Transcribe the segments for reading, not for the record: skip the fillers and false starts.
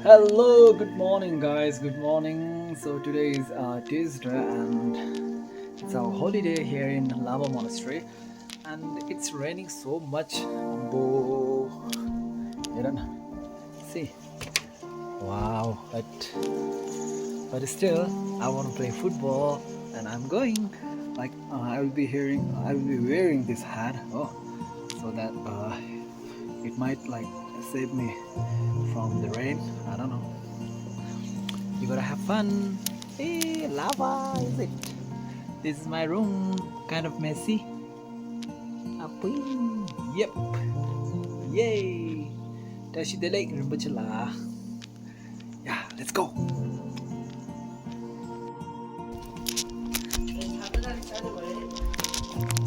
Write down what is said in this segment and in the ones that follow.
Hello, good morning, guys. Good morning. So today is Tuesday, and it's our holiday here in Lava Monastery, and it's raining so much. Bo, you don't see. Wow, but still, I want to play football, and I'm going. Like I will be wearing this hat. Oh, so that it might like save me from the rain. I don't know. You gotta have fun. Hey, lava, is it? This is my room. Kind of messy. Yep. Yay. Tashi delay la. Yeah, let's go.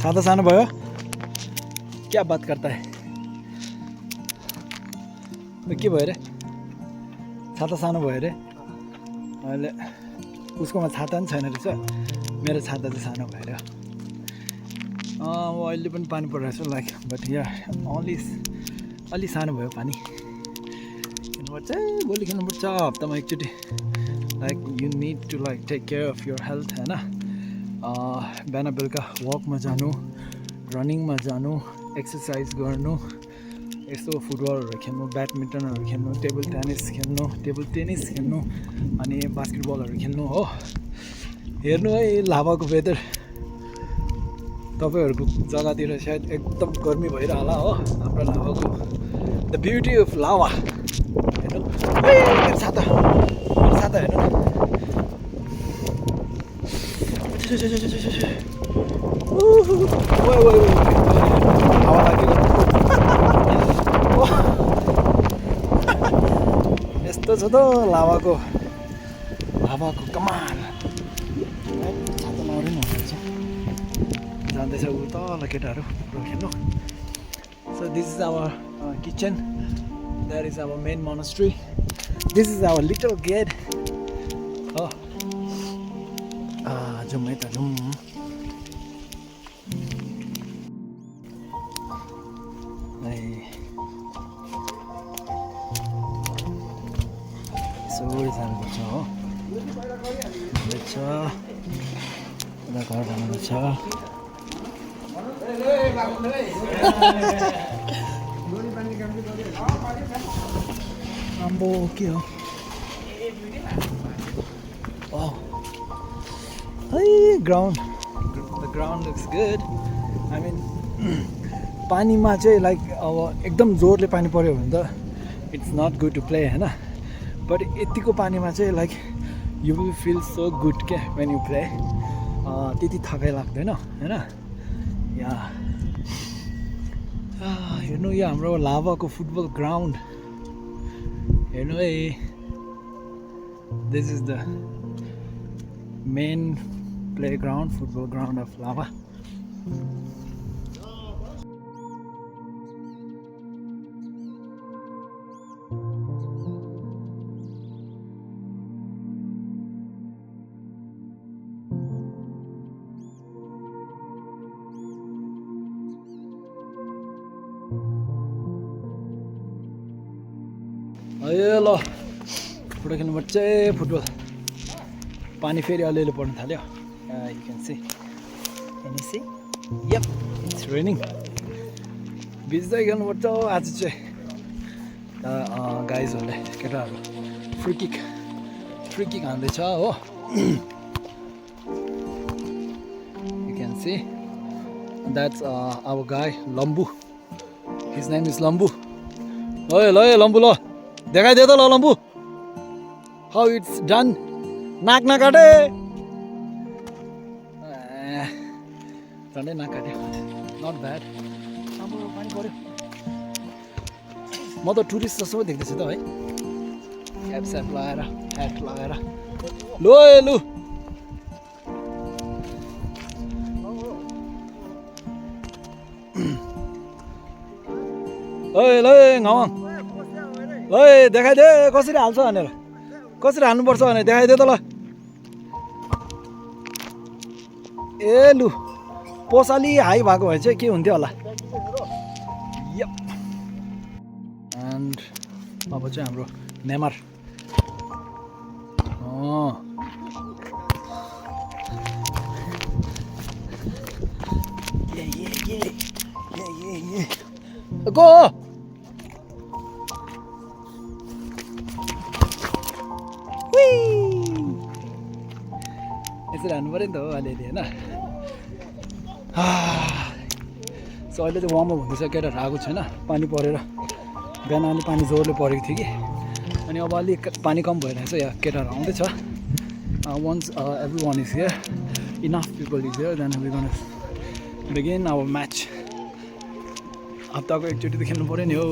छाता सानो भयो क्या बात करता है के भयो रे छाता सानो भयो रे अहिले उसकोमा छाता पनि छैन रहेछ मेरो छाता चाहिँ सानो भएर अहिले पनि पानी परिरहेछ लाइक बट या अलि सानो भयो पानी खेल्नुपर्छ भोलि खेल्नुपर्छ हप्तामा एकचोटि like you need to like take care of your health होइन बिहान बेलुका वकमा जानु रनिङमा जानु एक्सर्साइज गर्नु यस्तो फुटबलहरू खेल्नु ब्याडमिन्टनहरू खेल्नु टेबल टेनिस खेल्नु अनि बास्केटबलहरू खेल्नु हो हेर्नु है लाभाको वेदर तपाईँहरूको जग्गातिर सायद एकदम गर्मी भइरह होला हो हाम्रो लाभाको द ब्युटी अफ लाभा हेर्नु मेरो छाता हेर्नु हावा लागेको यस्तो छ त लाभाको कमाल छाता नौरे नहुन्छ जाँदैछ उ तल केटाहरू खेल्नु so this is our kitchen that is our main monastery this is our little gate हो जाउँ है त जाउँ यसो जानुपर्छ हो उता घर जानुपर्छ आम्बो के हो है ground the ground looks good I mean पानीमा चाहिँ लाइक अब एकदम जोरले पानी पऱ्यो भने त it's not good to play होइन बट यतिको पानीमा चाहिँ like you will feel so good क्या वेन यु प्ले त्यति थकाइ लाग्दैन होइन या हेर्नु यो हाम्रो लाभाको फुटबल ग्राउन्ड हेर्नु है this is the main playground, football ground of lava. ल फुटबल खेल्नुपर्छ फुटबल पानी फेरि अलिअलि पर्न थाल्यो you can see yep it's raining भिज्दै खेल्नुपर्छ आज चाहिँ गाइजहरूले केटाहरू फ्री किक हान्दैछ हो you can see that's our guy Lambu his name is Lambu ल Lambu ल देखाइदियो त ल Lambu how it's done नाक नकाटे झन्डै नकाट्यो नट ब्याड अब पानी पऱ्यो म त टुरिस्ट जस्तो पो देख्दैछु त है क्याप लगाएर ह्याट लगाएर लु ल घाम ल देखाइदे कसरी हाल्छ भनेर कसरी हाल्नुपर्छ भनेर देखाइदियो त ल ए लु पोसाली हाई भएको भए चाहिँ के हुन्थ्यो होला एन्ड अब चाहिँ हाम्रो नेमार Go! यसरी हान्नु पऱ्यो नि त हो अलिअलि होइन सो अहिले चाहिँ वार्मअप हुँदैछ केटाहरू आएको छैन पानी परेर बिहान अलि पानी जोरले परेको थियो कि अनि अब अलिक पानी कम भइरहेछ यहाँ केटाहरू आउँदैछ once everyone is here enough people is here then we gonna begin our match हप्ताको एकचोटि त खेल्नु पऱ्यो नि हो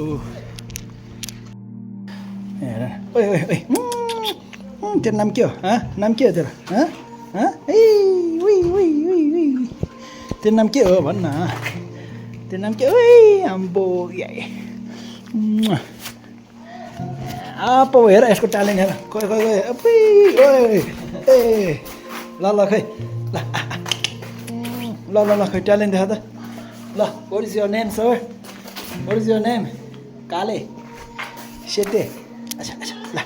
हेर ओइ ओइ ओइ तेरो नाम के हो नाम के हो तेरो तेरो नाम के हो भन्न तेरो नाम के हो आम्बो आप हेर यसको ट्यालेन्ट हेर खोइ खोइ खोइ ए ल ल खै ल ल ल खै ट्यालेन्ट देखा त ल what is your name sir what is your name काले सेते अच्छा अच्छा ल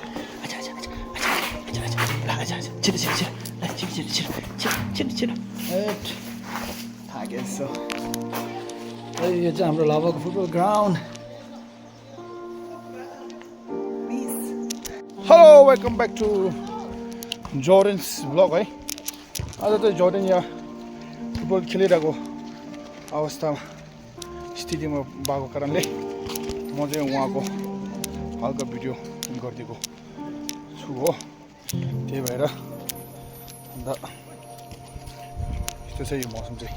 अच्छा अच्छा अच्छा अच्छा ल अच्छा अच्छा छिटो छिटो छिटो ल छिटो छिटो छिटो छिटो छिटो थाक्यो सो यो चाहिँ हाम्रो लाभाको football ground hello welcome back to Jordan's vlog है आज चाहिँ जोर्डन यहाँ फुटबल खेलिरहेको अवस्थामा स्थितिमा भएको कारणले म चाहिँ उहाँको हल्का भिडियो गरिदिएको छु हो त्यही भएर अन्त यस्तो छ यो मौसम चाहिँ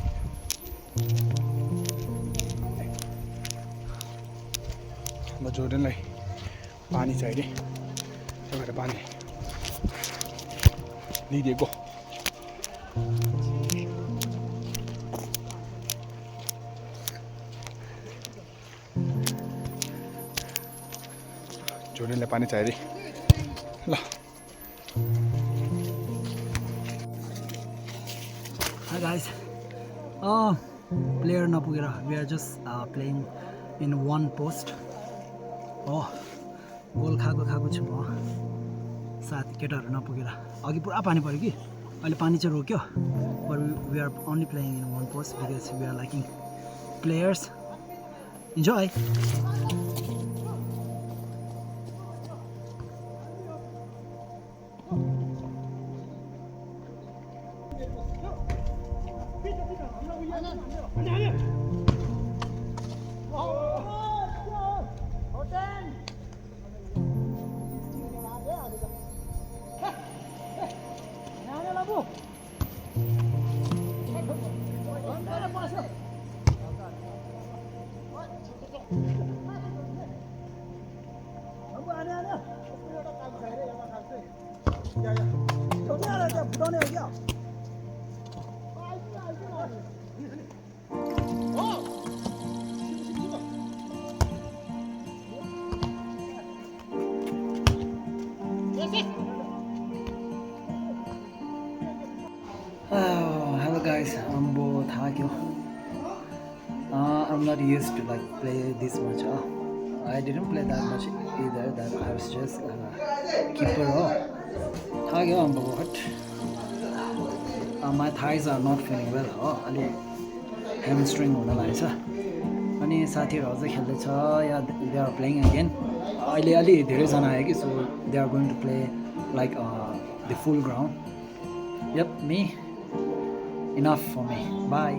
अन्त जोर्डनलाई पानी चाहिने त्यही भएर पानी लिइदिएको जोर्डनलाई पानी चाहियो ल Hi guys player नपुगेर we are just playing in one post goal खाएको छु म साथी केटाहरू नपुगेर अघि पुरा पानी पऱ्यो कि अहिले पानी चाहिँ रोक्यो but we are only playing in one post because we are liking players enjoy Hello guys, I'm Thakyo. I'm not used to like play this much. I didn't play that much either. That I was just keeper. Thakyo, I'm what? My thighs are not feeling well. अलि hamstring हुन लागेछ अनि साथीहरु अझै खेल्दैछ या they are playing again. अहिले अलि धेरैजना आयो कि so they are going to play like the full ground. Yep, me. Enough for me. Bye.